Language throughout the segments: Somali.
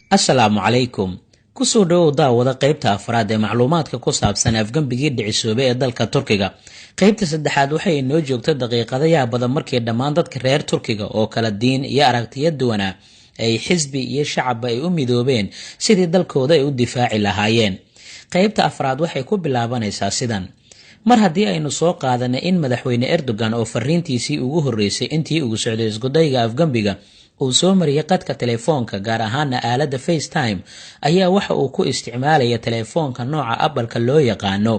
Asalaamu calaykum. Kusoo dhowow, daawada, qaybta afraad ee macluumaadka ku saabsan afgembigii dhicisoobay ee dalka Turkiga. Qaybta saddexaad waxay inoo joogta daqiiqada yaa badan markii dhammaan dadka reer Turkiga oo kala diin iyo aragtiyo duwanaa ay xisbi iyo shacabba ay u midoobeen sidii dalkooda ay u difaaci lahaayeen. Qaybta afraad waxay ku bilaabanaysaa sidan: mar haddii aynu soo qaadanay in Madaxweyne Erdogan oo fariintiisii ugu horreysay intii uu socday iskudayga afgembiga uu soo mariyay qadka telefoonka, gaar ahaana aaladda FaceTime, ayaa waxa uu ku isticmaalaya telefoonka nooca Apple-ka loo yaqaano.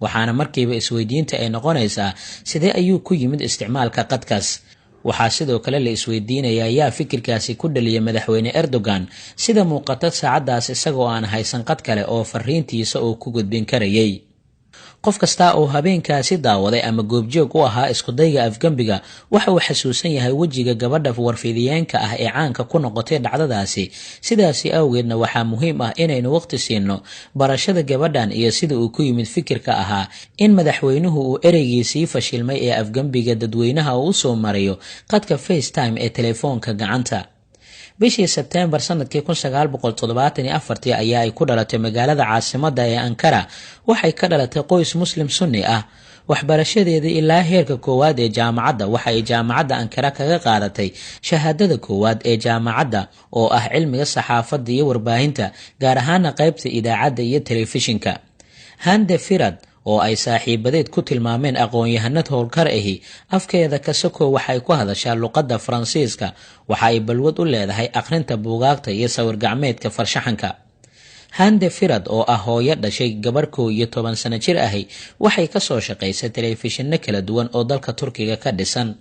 Waxaana markiiba isweydiinta ay noqonaysaa, sidee ayuu ku yimid isticmaalka qadkaas? Waxaa sidoo kale la isweydiinayaa, yaa fikirkaasi ku dhaliyay Madaxweyne Erdogan, sida muuqata saacaddaas isagoo aan haysan qad kale oo fariintiisa uu ku gudbin karayay? Qof kasta oo habeenkaasi daawaday ama goobjoog u ahaa iskudayga afgembiga waxa uu xasuusan yahay wejiga gabadha warfidiyeenka ah ee caanka ku noqotay dhacdadaasi. Sidaasi awgeedna waxaa muhiim ah inaynu waqti siino barashada gabadhan iyo sida uu ku yimid fikirka ahaa in madaxweynuhu uu ereygiisii fashilmay ee afgembiga dadweynaha uu usoo marayo qadka FaceTime ee telefoonka gacanta. Bishii Sebteembar sanadkii 1974-tii ayaa ay ku dhalatay magaalada caasimadda ee Ankara. Waxay ka dhalatay qoys Muslim Sunni ah. Waxbarashadeedii ilaa heerka koowaad ee jaamacadda waxa ay Jaamacadda Ankara kaga qaadatay shahaadada koowaad ee jaamacadda oo ah cilmiga saxaafadda iyo warbaahinta, gaar ahaana qaybta idaacadda iyo telefishinka. Hande Firad, oo ay saaxiibadeed ku tilmaameen aqoon-yahanad howlkar ahi, afkeeda kasako waxay ku hadashaa luqadda Faransiiska. Waxa ay balwad u leedahay akhrinta buugaagta iyo sawir gacmeedka farshaxanka. Hande Firad, oo ah hooyo dhashay gabarh 11 sano jir ahi, waxay kasoo shaqaysay telefishinno kala duwan oo dalka Turkiga ka dhisan,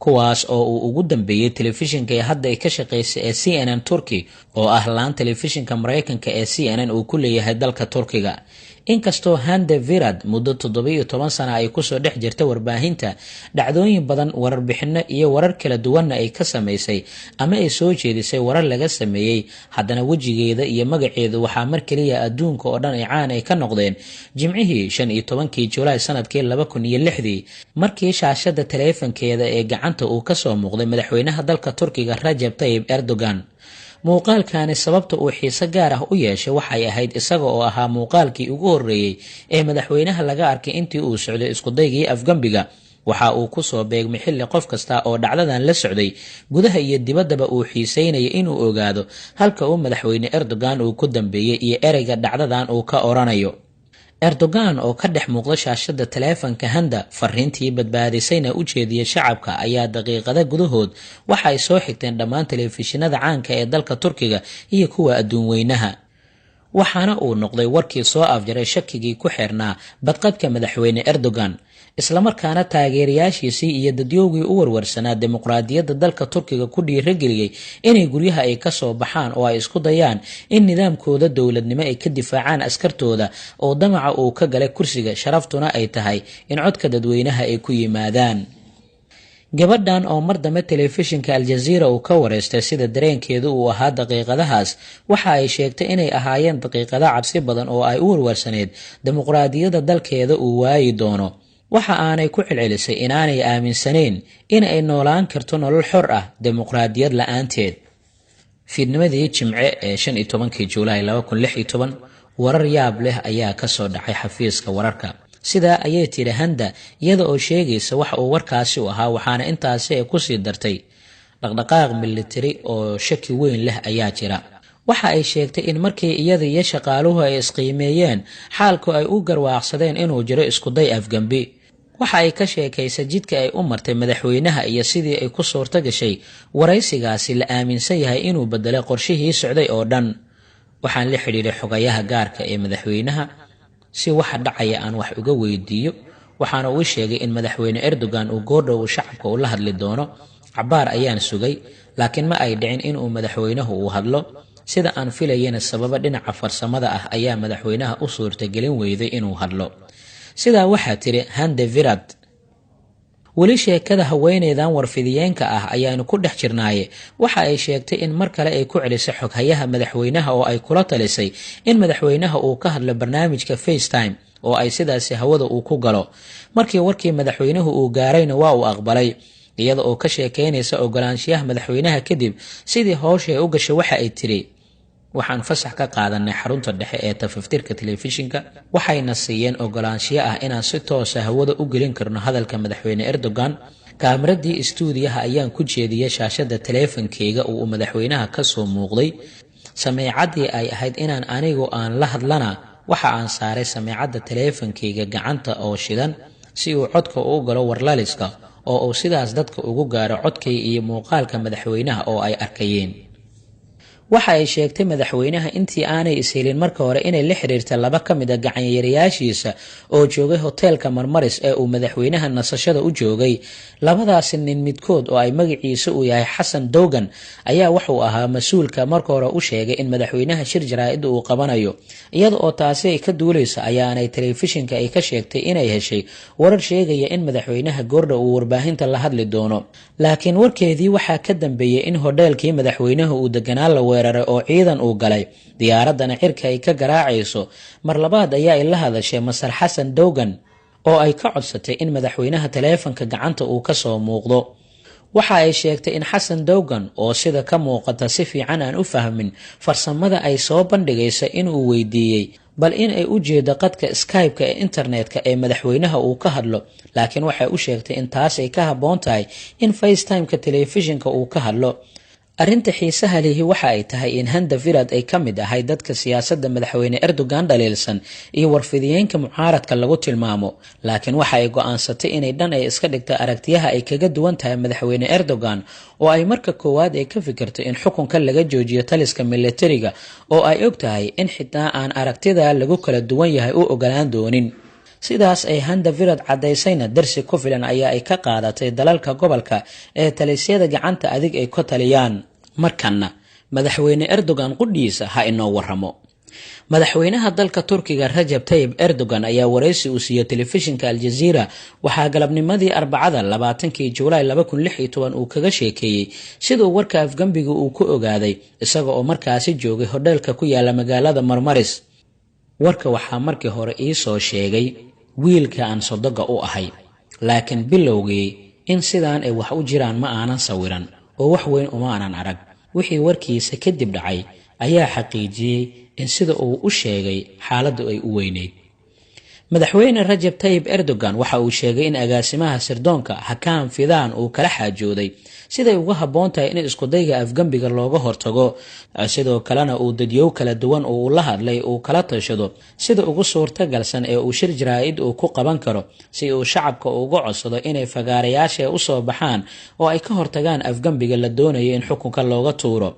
kuwaas oo uu ugu dambeeyey telefishinka ee hadda ay ka shaqeysay ee CNN Turkey, oo ah laan telefishinka Mareykanka ee CNN uu ku leeyahay dalka Turkiga. Inkastoo Hande Virad muddo 17 sana ay kusoo dhex jirta warbaahinta, dhacdooyin badan, warbixino iyo warar kala duwanna ay ka samaysay ama ay soo jeedisay warar laga sameeyey, haddana wejigeeda iyo magaceedu waxaa mar keliya adduunka oo dhan ay caan ay ka noqdeen Jimcihii 15-kii Julaay sanadkii 2006-dii, markii shaashada taleefankeeda ee gacanta uu kasoo muuqday madaxweynaha dalka Turkiga, Rajab Tayib Erdogan. Muuqaalkani sababta uu xiise gaar ah u yeeshay waxay ahayd isaga oo ahaa muuqaalkii ugu horreeyey ee madaxweynaha laga arkay intii uu socday iskudaygii afgembiga. Waxa uu kusoo beegmay xilli qof kasta oo dhacdadan la socday gudaha iyo dibaddaba uu xiiseynaya inuu ogaado halka uu Madaxweyne Erdogan uu ku dambeeyey iyo ereyga dhacdadan uu ka oranayo. Erdogan oo ka dhex muuqda shaashada taleefanka Handa, fariintii badbaadisayna u jeediyay shacabka, ayaa daqiiqada gudahood waxa ay soo xigteen dhammaan telefishinada caanka ee dalka Turkiga iyo kuwa adduun weynaha. Waxaana uu noqday warkii soo afjaray shakigii ku xirnaa badqabka Madaxweyne Erdogan, islamarkaana taageerayaashiisii iyo dadyoogii u warwarsanaa dimuqraadiyadda dalka Turkiga ku dhiirageliyey inay guryaha ay kasoo baxaan oo ay isku dayaan in nidaamkooda dowladnimo ay ka difaacaan askartooda oo damaca uu ka galay kursiga, sharaftuna ay tahay in codka dadweynaha ay ku yimaadaan. Gabadhan oo mar dambe telefishinka Aljaziira uu ka wareystay sida dareenkeedu uu ahaa daqiiqadahaas, waxa ay sheegtay inay ahaayeen daqiiqado cabsi badan oo ay u warwarsaneyd dimuqraadiyadda dalkeeda uu waayi doono. Waxa aanay ku celcelisay inaanay aaminsanayn in ay noolaan karto nolol xor ah dimuqraadiyad la-aanteed. Fiidnimadii Jimce ee 15-kii Juulaay 2016, warar yaab leh ayaa kasoo dhacay xafiiska wararka. Sidaa ayay tidhi Handa, iyada oo sheegaysa waxa uu warkaasi u ahaa. Waxaana intaasi ay kusii dartay, "Dhaqdhaqaaq militari oo shaki weyn leh ayaa jira." Waxa ay sheegtay in markii iyada iyo shaqaaluhu ay isqiimeeyeen xaalku, ay u garwaaqsadeen inuu jiro iskuday afgembi. Waxa ay ka sheekaysay jidka ay u martay madaxweynaha iyo sidii ay ku suurto gashay waraysigaasi la aaminsan yahay inuu bedelay qorshihii socday oo dhan. "Waxaan la xidhiiray xogayaha gaarka ee madaxweynaha si waxa dhacaya aan wax uga weydiiyo. Waxaana uu sheegay in Madaxweyne Erdogan uu goordhow uu shacabka ula hadli doono. Cabaar ayaan sugay, laakiin ma ay dhicin inuu madaxweynuhu uu hadlo. Sida aan filayana, sababa dhinaca farsamada ah ayaa madaxweynaha u suurtagelin weyday inuu hadlo." Sidaa waxaa tiri Hande Virad. Weli sheekada haweeneydan warfidiyeenka ah ayaanu ku dhex jirnaaye, waxa ay sheegtay in mar kale ay ku celisay xoghayaha madaxweynaha oo ay kula talisay in madaxweynaha uu ka hadlo barnaamijka FaceTime oo ay sidaasi hawada uu ku galo. Markii warkii madaxweynuhu uu gaarayna, waa uu aqbalay. Iyada oo ka sheekeynaysa ogolaanshiyaha madaxweynaha kadib sidii howsha ay u gashay, waxa ay tiri Waxaan fasax ka qaadanay xarunta dhexe ee tafaftirka telefishinka, waxayna siiyeen ogolaanshiyo ah inaan si toosa hawada u gelin karno hadalka madaxweyne Erdogan. Kaamiradii istuudiyaha ayaan ku jeediyey shaashada taleefankeyga oo uu madaxweynaha kasoo muuqday. Sameecaddii ay ahayd inaan anigu aan la hadlana waxa aan saaray sameecadda taleefankeyga gacanta oo shidan, si uu codka u galo warlaliska oo uu sidaas dadka ugu gaaro codkay iyo muuqaalka madaxweynaha oo ay arkayeen. Waxa ay sheegtay madaxweynaha intii aanay ishelin marka hore inay la xiriirta laba ka mid a gacanyarayaashiisa oo joogay hoteelka Marmaris ee uu madaxweynaha nasashada u joogay. Labadaasi nin midkood oo ay magaciisa uu yahay Xasan Dogan ayaa wuxuu ahaa mas-uulka marka hore u sheegay in madaxweynaha shir jaraa-ida uu qabanayo. Iyada oo taasi ay ka duuleysa ayaanay telefishinka ay ka sheegtay inay heshay warar sheegaya in madaxweynaha goordha uu warbaahinta la hadli doono. Laakiin warkeedii waxaa ka dambeeyey in hodheelkii madaxweynaha uu deganaa la weeraray oo ciidan uu galay, diyaaradana cirka ay ka garaacayso. Mar labaad ayaa ay la hadashay Masar Xasan Dogan oo ay ka codsatay in madaxweynaha taleefanka gacanta uu kasoo muuqdo. Waxa ay sheegtay in Xasan Dogan, oo sida ka muuqata si fiican aan u fahmin farsamada ay soo bandhigaysa, inuu weydiiyey bal in ay u jeedo qadka Skype-ka ee internetka ee madaxweynaha uu ka hadlo. Laakiin waxay u sheegtay in taas ay ka habboon tahay in FaceTime-ka telefishinka uu ka hadlo. Arrinta xiisaha lihi waxa ay tahay in Handa Firad ay ka mid ahay dadka siyaasadda madaxweyne Erdogan dhaliilsan iyo warfidiyeenka mucaaradka lagu tilmaamo, laakiin waxa ay go-aansatay inay dhan ay iska dhigto aragtiyaha ay kaga duwan tahay madaxweyne Erdogan, oo ay marka koowaad ay ka fikirto in xukunka laga joojiyo taliska militariga, oo ay og tahay in xitaa aan aragtida lagu kala duwan yahay u ogolaan doonin. Sidaas ay Handa Firad caddaysayna, darsi ku filan ayaa ay ka qaadatay dalalka gobolka ee talisyada gacanta adig ay ku taliyaan. Markanna madaxweyne Erdogan qudhiisa ha inoo waramo. Madaxweynaha dalka Turkiga Rajab Tayib Erdogan ayaa wareysi uu siiyey telefishinka Aljaziira waxaa galabnimadii Arbacada 20-kii Juulaay 2016 uu kaga sheekeeyey siduu warka afgembiga uu ku ogaaday, isaga oo markaasi joogay hodheelka ku yaala magaalada Marmaris. Warka waxaa markii hore iisoo sheegay wiilka aan sodoga u ahay, laakiin bilowgii in sidaan ay wax u jiraan ma aanan sawiran oo wax weyn uma aanan arag. Wixii warkiisa kadib dhacay ayaa xaqiijiyey in sida uu u sheegay xaaladdu ay u weyneyd. Madaxweyne Rajab Tayib Erdogan waxa uu sheegay in agaasimaha sirdoonka Hakan Fidan uu kala xaajooday siday uga habboon tahay in iskudayga afgembiga looga hortago, sidoo kalena uu dadyow kala duwan oo uu la hadlay uu kala tashado sida ugu suurtagalsan ee uu shir jaraa-id uu ku qaban karo, si uu shacabka uga codsado inay fagaarayaasha usoo baxaan oo ay ka hortagaan afgembiga la doonayo in xukunka looga tuuro.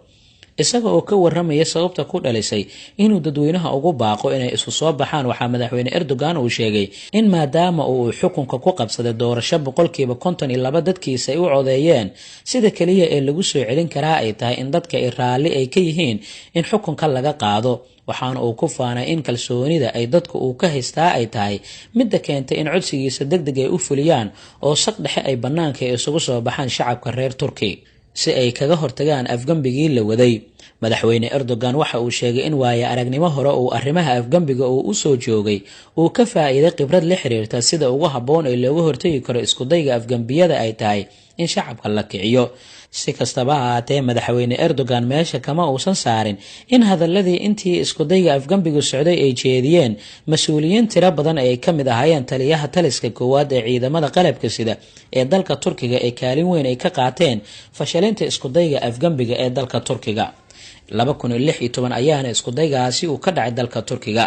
Isaga oo ka waramaya sababta ku dhalisay inuu dadweynaha ugu baaqo inay isu soo baxaan, waxaa madaxweyne Erdogan uu sheegay in maadaama uu xukunka ku qabsaday doorasho 52% dadkiisa ay u codeeyeen, sida keliya ee lagu soo celin karaa ay tahay in dadka ay raalli ay ka yihiin in xukunka laga qaado. Waxaana uu ku faanay in kalsoonida ay dadku uu ka haystaa ay tahay midda keentay in codsigiisa deg deg ay u fuliyaan oo saq dhexe ay bannaanka isugu soo baxaan shacabka reer Turki si ay kaga hortagaan afgembigii la waday. Madaxweyne Erdogan waxa uu sheegay in waaye aragnimo hore uu arrimaha afgembiga uu usoo joogay uu ka faa'iiday khibrad la xiriirta sida ugu habboon ee looga hortagi karo iskudayga afgembiyada ay tahay in shacabka la kiciyo. Si kastaba ha ahaatee, madaxweyne Erdogan meesha kama uusan saarin in hadaladii intii iskudayga afgembigu socday ay jeediyeen mas-uuliyiin tiro badan ay ka mid ahaayeen taliyaha taliska koowaad ee ciidamada qalabka sida ee dalka Turkiga ee kaalin weyn ay ka qaateen fashalinta iskudayga afgembiga ee dalka Turkiga. 2016 ayaana iskudaygaasi uu ka dhacay dalka Turkiga.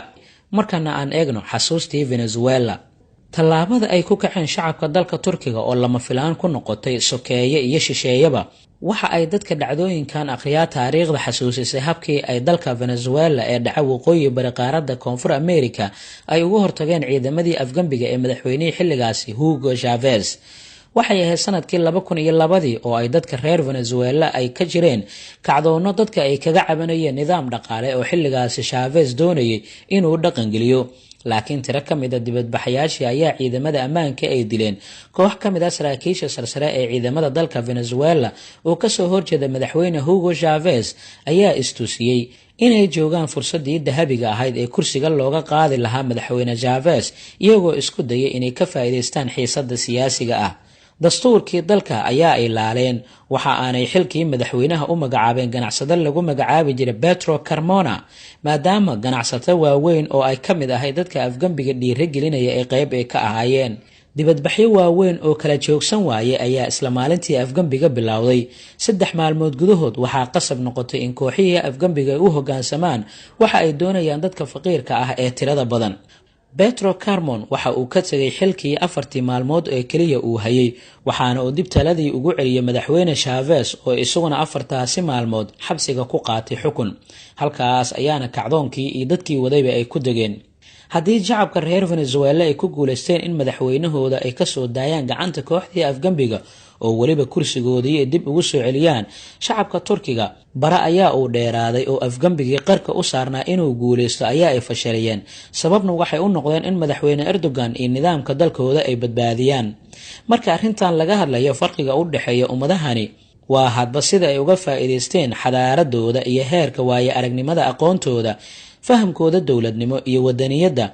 Markana aan eegno xasuustii Venezuela. Tallaabada ay ku kaceen shacabka dalka Turkiga oo lama filaan ku noqotay sokeeye iyo shisheeyaba, waxa ay dadka dhacdooyinkan akhriyaa taariikhda xasuusisay habkii ay dalka Venezuela ee dhaca waqooyi bari qaaradda Koonfur America ay uga hortageen ciidamadii afgembiga ee madaxweynihii xilligaasi Hugo Chavez. Waxay ahayd sanadkii 2002-dii oo ay dadka reer Venezuela ay ka jireen kacdoonno dadka ay kaga cabanayeen nidaam dhaqaale oo xilligaasi Chavez doonayay inuu dhaqangeliyo. Laakiin tiro ka mid a dibadbaxayaashii ayaa ciidamada ammaanka ay dileen koox ka mid ah saraakiisha sarsare ee ciidamada dalka Venezuela oo kasoo horjeeda madaxweyne Hugo Chavez ayaa istusiyey inay joogaan fursadii dahabiga ahayd ee kursiga looga qaadi lahaa madaxweyne Chavez, iyagoo isku dayay inay ka faa'iidaystaan xiisada siyaasiga ah. Dastuurkii dalka ayaa ay laaleen. Waxa aanay xilkii madaxweynaha u magacaabeen ganacsado lagu magacaabi jiray Petro Carmona, maadaama ganacsato waaweyn oo ay ka mid ahay dadka afgembiga dhiiragelinaya ay qeyb ay ka ahaayeen. Dibadbaxyo waaweyn oo kala joogsan waayay ayaa isla maalintii afgembiga bilowday. 3 maalmood gudahood waxaa qasab noqotay in kooxihii afgembiga ay u hogaansamaan waxa ay doonayaan dadka faqiirka ah ee tirada badan. Petro Carmon waxa uu ka tegay xilkii 4tii maalmood ee keliya uu hayay, waxaana uu dib taladii ugu celiyay madaxweyne Chavez, oo isaguna 4taasi maalmood xabsiga ku qaatay xukun. Halkaas ayaana kacdoonkii iyo dadkii wadayba ay ku degeen. Haddii shacabka reer Venezuela ay ku guuleysteen in madaxweynahooda ay kasoo daayaan gacanta kooxdii afgembiga oo weliba kursigoodii ay dib ugu soo celiyaan, shacabka Turkiga bara ayaa uu dheeraaday oo afgembigii qarka u saarnaa inuu guuleysto ayaa ay fashaliyeen. Sababna waxay u noqdeen in madaxweyne Erdogan iyo nidaamka dalkooda ay badbaadiyaan. Marka arrintan laga hadlayo, farqiga u dhexeeya ummadahani waa hadba sida ay uga faa'iidaysteen xadaaradooda iyo heerka waaye aragnimada, aqoontooda, fahamkooda dowladnimo iyo wadaniyadda.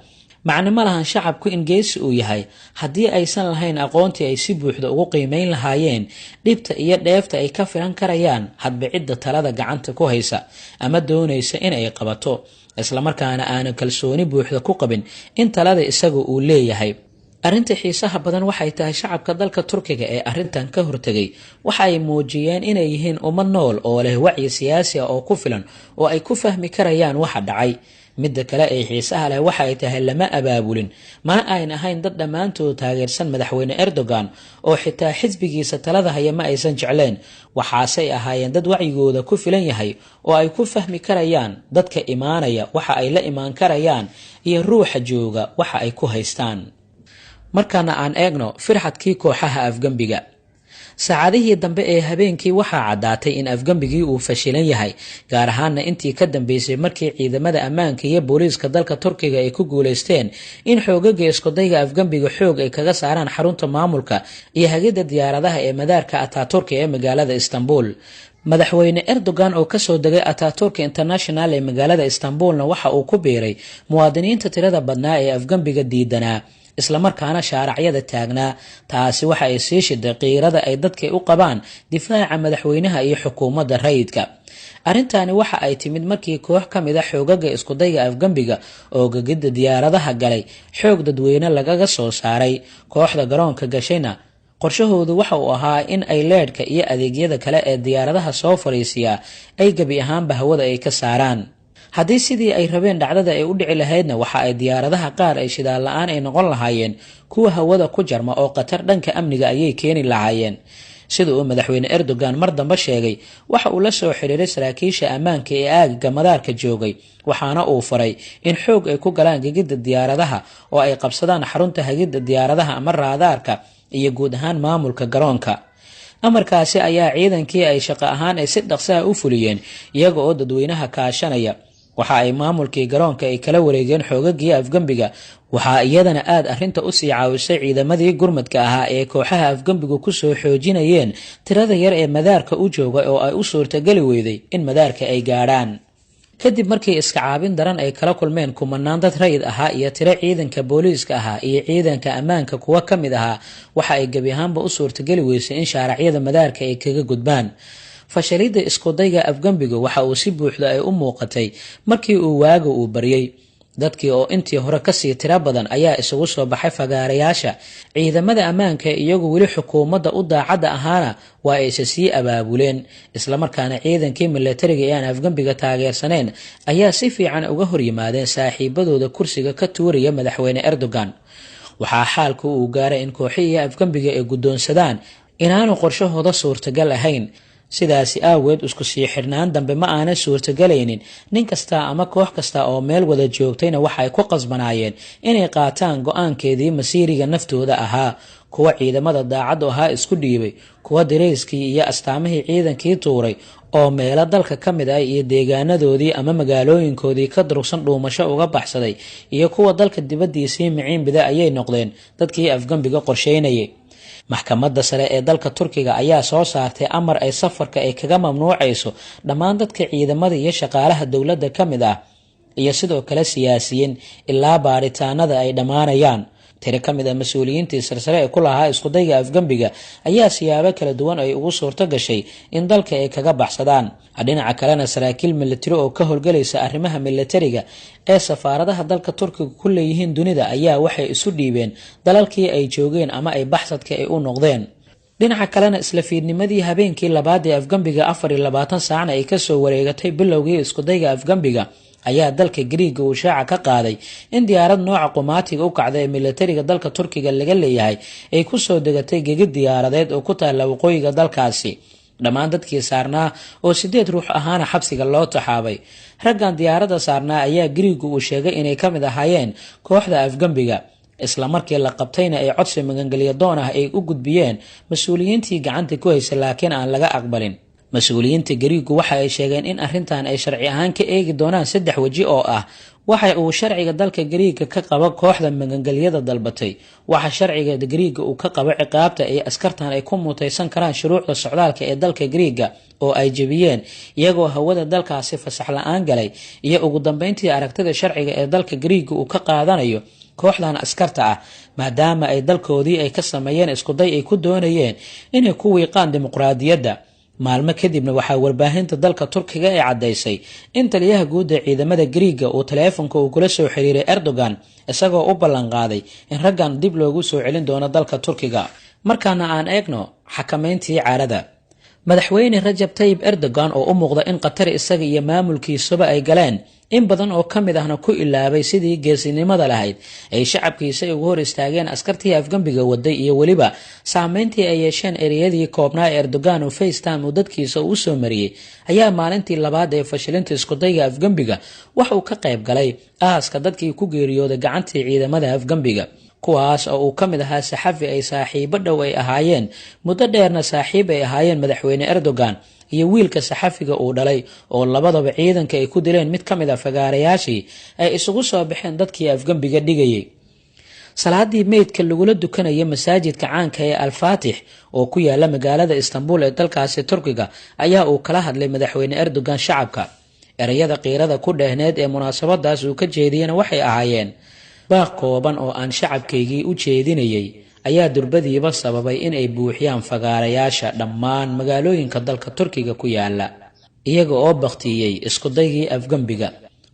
Macno ma lahan shacabku in geesi uu yahay haddii aysan lahayn aqoontii ay si buuxda ugu qiimeyn lahaayeen dhibta iyo dheefta ay ka filan karayaan hadba cidda talada gacanta ku haysa ama doonaysa in ay qabato, islamarkaana aanu kalsooni buuxda ku qabin in talada isaga uu leeyahay. Arrinta xiisaha badan waxay tahay, shacabka dalka Turkiga ee arrintan ka hortegay waxa ay muujiyeen inay yihiin ummad nool oo leh wacyi siyaasi ah oo ku filan oo ay ku fahmi karayaan waxa dhacay. Midda kale ee xiisaha leh waxa ay tahay, lama abaabulin, mana ayn ahayn dad dhammaantood taageersan madaxweyne Erdogan, oo xitaa xisbigiisa talada haya ma aysan jecleen. Waxaasey ahaayeen dad wacyigooda ku filan yahay oo ay ku fahmi karayaan dadka imaanaya waxa ay la imaan karayaan iyo ruuxa jooga waxa ay ku haystaan. Markaana aan eegno firxadkii kooxaha afgembiga. Saacadihii dambe ee habeenkii waxaa caddaatay in afgembigii uu fashilan yahay, gaar ahaana intii ka dambeysay markii ciidamada ammaanka iyo booliiska dalka Turkiga ay ku guuleysteen in xoogaga iskudayga afgembiga xoog ay kaga saaraan xarunta maamulka iyo hagidda diyaaradaha ee madaarka Ataturk ee magaalada Istanbul. Madaxweyne Erdogan oo kasoo degay Ataturk International ee magaalada Istanbulna waxa uu ku biiray muwaadiniinta tirada badnaa ee afgembiga diidanaa, islamarkaana shaaracyada taagnaa. Taasi waxa ay sii shiday qiirada ay dadka u qabaan difaaca madaxweynaha iyo xukuumadda rayidka. Arrintani waxa ay timid markii koox ka mid a xoogaga iskudayga afgembiga oo gegida diyaaradaha galay xoog dadweyne lagaga soo saaray. Kooxda garoonka gashayna qorshahoodu waxa uu ahaa in ay leedhka iyo adeegyada kale ee diyaaradaha soo fariisiyaa ay gebi ahaanba hawada ay ka saaraan. Haddii sidii ay rabeen dhacdada ay u dhici lahaydna, waxa ay diyaaradaha qaar ay shidaal la-aan ay noqon lahaayeen kuwa hawada ku jarma, oo khatar dhanka amniga ayay keeni lahaayeen. Sida uu madaxweyne Erdogan mar dambe sheegay, waxa uu la soo xiriiray saraakiisha ammaanka ee aagaga madaarka joogay, waxaana uu faray in xoog ay ku galaan gegida diyaaradaha oo ay qabsadaan xarunta hagidda diyaaradaha ama raadaarka iyo guud ahaan maamulka garoonka. Amarkaasi ayaa ciidankii ay shaqo ahaan ay si dhaqsaha u fuliyeen, iyaga oo dadweynaha kaashanaya. Waxa ay maamulkii garoonka ay kala wareegeen xoogagii afgembiga. Waxaa iyadana aada arrinta usii caawisay ciidamadii gurmadka ahaa ee kooxaha afgembigu kusoo xoojinayeen tirada yar ee madaarka u jooga, oo ay u suurtageli weyday in madaarka ay gaadhaan kadib markii iska caabin daran ay kala kulmeen kumanaan dad rayid ahaa iyo tiro ciidanka booliiska ahaa iyo ciidanka ammaanka kuwa ka mid ahaa. Waxa ay gebi ahaanba u suurtageli weysay in shaaracyada madaarka ay kaga gudbaan. Fashalidda iskudayga afgembigu waxa uu si buuxda ay u muuqatay markii uu waaga uu baryey. Dadkii oo intii hore kasii tiro badan ayaa isugu soo baxay fagaarayaasha. Ciidamada ammaanka iyagu weli xukuumadda u daacadda ahaana waa ayse sii abaabuleen, islamarkaana ciidankii milatariga ee aan afgembiga taageersaneyn ayaa si fiican uga horyimaadeen saaxiibadooda kursiga ka tuuraya madaxweyne Erdogan. Waxaa xaalku uu gaaray in kooxihii afgembiga ay guddoonsadaan inaanu qorshahooda suurtagal ahayn. Sidaasi aaweed, isku sii xidhnaan dambe ma aanay suurtagelaynin. Nin kasta ama koox kasta oo meel wada joogtayna waxay ku qasbanaayeen inay qaataan go-aankeedii masiiriga naftooda ahaa. Kuwa ciidamada daacaddu ahaa isku dhiibay, kuwa dareyskii iyo astaamihii ciidankii tuuray oo meelo dalka ka mid ah iyo deegaanadoodii ama magaalooyinkoodii ka durugsan dhuumasho uga baxsaday, iyo kuwa dalka dibaddiisii miciinbida ayay noqdeen dadkii afgembiga qorsheynayay. Maxkamadda sare ee dalka Turkiga ayaa soo saartay amar ay safarka ay kaga mamnuucayso dhammaan dadka ciidamada iyo shaqaalaha dowladda ka mid ah iyo sidoo kale siyaasiyiin, ilaa baaritaanada ay dhammaanayaan. Tiro ka mid ah mas-uuliyiintii sarsare ee ku lahaa iskudayga afgembiga ayaa siyaabo kala duwan ay ugu suurto gashay in dalka ay kaga baxsadaan. Dhinaca kalena, saraakiil militari oo ka howlgelaysa arrimaha militariga ee safaaradaha dalka Turkiga ku leeyihiin dunida ayaa waxay isu dhiibeen dalalkii ay joogeen ama ay baxsadka ay u noqdeen. Dhinaca kalena, isla fiidnimadii habeenkii labaad ee afgembiga, 24 saacna ay kasoo wareegatay bilowgii iskudayga afgembiga, ayaa dalka Gariiga uu shaaca ka qaaday in diyaarad nooca qumaatiga u kacda ee militariga dalka Turkiga laga leeyahay ay kusoo degatay gegid diyaaradeed oo ku taalla waqooyiga dalkaasi. Dhammaan dadkii saarnaa oo sideed ruux ahaana xabsiga loo taxaabay. Raggan diyaaradda saarnaa ayaa Gariigu uu sheegay inay ka mid ahaayeen kooxda afgembiga, isla markii la qabtayna ay codsi magangelya doon ah ay u gudbiyeen mas-uuliyiintii gacanta ku haysay, laakiin aan laga aqbalin. Mas-uuliyiinta Gariigu waxa ay sheegeen in arrintan ay sharci ahaan ka eegi doonaan saddex weji oo ah: waxa uu sharciga dalka Gariiga ka qabo kooxda magangelyada dalbatay, waxa sharciga Gariiga uu ka qabo ciqaabta ay askartan ay ku mutaysan karaan shuruucda socdaalka ee dalka Gariiga oo ay jebiyeen iyagoo hawada dalkaasi fasax la-aan galay, iyo ugu dambeyntii aragtida sharciga ee dalka Gariiga uu ka qaadanayo kooxdan askarta ah, maadaama ay dalkoodii ay ka sameeyeen iskuday ay ku doonayeen inay ku wiiqaan dimuqraadiyadda. Maalmo kadibna waxaa warbaahinta dalka Turkiga ay caddaysay in taliyaha guud ee ciidamada Gariiga uu taleefonka uu kula soo xiriiray Erdogan, isagoo u ballanqaaday in raggan dib loogu soo celin doono dalka Turkiga. Markaana aan eegno xakameyntii caarada. Madaxweyne Rajab Tayib Erdogan oo u muuqda in Qatar isaga iyo maamulkiisuba ay galeen, in badan oo ka mid ahna ku ilaabay sidii geesinimada lahayd ay shacabkiisa ugu hor istaageen askartii afgembiga waday, iyo weliba saameyntii ay yeesheen ereyadii koobnaa ee Erdogan oo FaceTime uu dadkiisa uu soo mariyey, ayaa maalintii labaad ee fashilinta iskudayga afgembiga wax uu ka qayb galay aaska dadkii ku geeriyooday gacantii ciidamada afgembiga, kuwaas oo uu ka mid ahaa saxafi ay saaxiibo dhow ay ahaayeen, muddo dheerna saaxiib ay ahaayeen madaxweyne Erdogan iyo wiilka saxafiga uu dhalay, oo labadaba ciidanka ay ku dileen mid ka mid ah fagaarayaashii ay isugu soo baxeen dadkii afgembiga dhigayay. Salaadii meydka lagula dukanaya masaajidka caanka ee Alfaatix oo ku yaala magaalada Istanbul ee dalkaasi Turkiga ayaa uu kala hadlay madaxweyne Erdogan shacabka. Ereyada qiirada ku dheehneed ee munaasabadaas uu ka jeediyena waxay ahaayeen: "Baaq kooban oo aan shacabkaygii u jeedinayay ayaa durbadiiba sababay in ay buuxiyaan fagaarayaasha dhammaan magaalooyinka dalka Turkiga ku yaala, iyaga oo baktiyey iskudaygii afgembiga."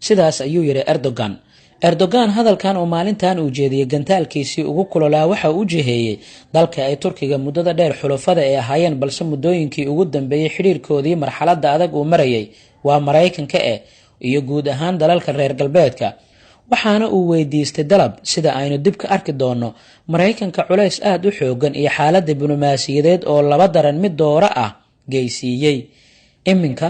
Sidaas ayuu yidhi Erdogan. Erdogan hadalkan oo maalintan uu jeediyey gantaalkiisii ugu kulolaa waxa uu u jiheeyey dalka ay Turkiga muddada dheer xulafada ay ahaayeen, balse muddooyinkii ugu dambeeyey xidhiirkoodii marxaladda adag uu marayay, waa Maraykanka eh, iyo guud ahaan dalalka reer galbeedka. Waxaana uu weydiistay dalab, sida aynu dib ka arki doonno, Maraykanka culays aada u xoogan iyo xaalad diblomaasiyadeed oo laba daran mid dooro ah geysiiyey. "Iminka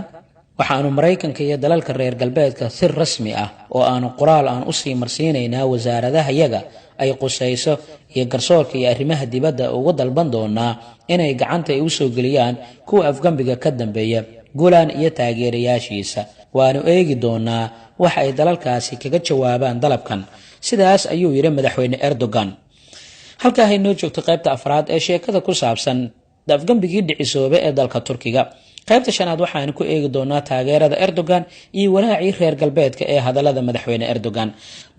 waxaanu Maraykanka iyo dalalka reer galbeedka si rasmi ah oo aanu qoraal aan usii marsiinaynaa wasaaradahayaga ay qusayso iyo garsoorka iyo arrimaha dibadda uga dalban doonaa inay gacanta ay usoo geliyaan kuwa afgembiga ka dambeeya, Gulan iyo taageerayaashiisa. Waanu eegi doonaa waxa ay dalalkaasi kaga jawaabaan dalabkan." Sidaas ayuu yidhi madaxweyne Erdogan. Halkaa haynoo joogto qaybta afraad ee sheekada ku saabsan afgembigii dhicisoobe ee dalka Turkiga. Qaybta shanaad waxaanu ku eegi doonaa taageerada Erdogan iyo walaacii reer galbeedka ee hadallada madaxweyne Erdogan.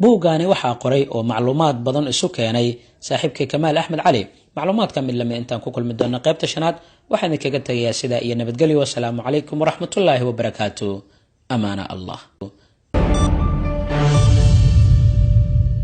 Buuggaani waxaa qoray oo macluumaad badan isu keenay saaxiibkay Kamaal Axmed Cali. Macluumaadka mid lamid intaan ku kulmi doona qaybta shanaad, waxaan idinkaga tegayaa sidaa iyo nabadgelyo. Wasalaamu calaykum waraxmatullaahi wabarakaatu. Amaana Allah.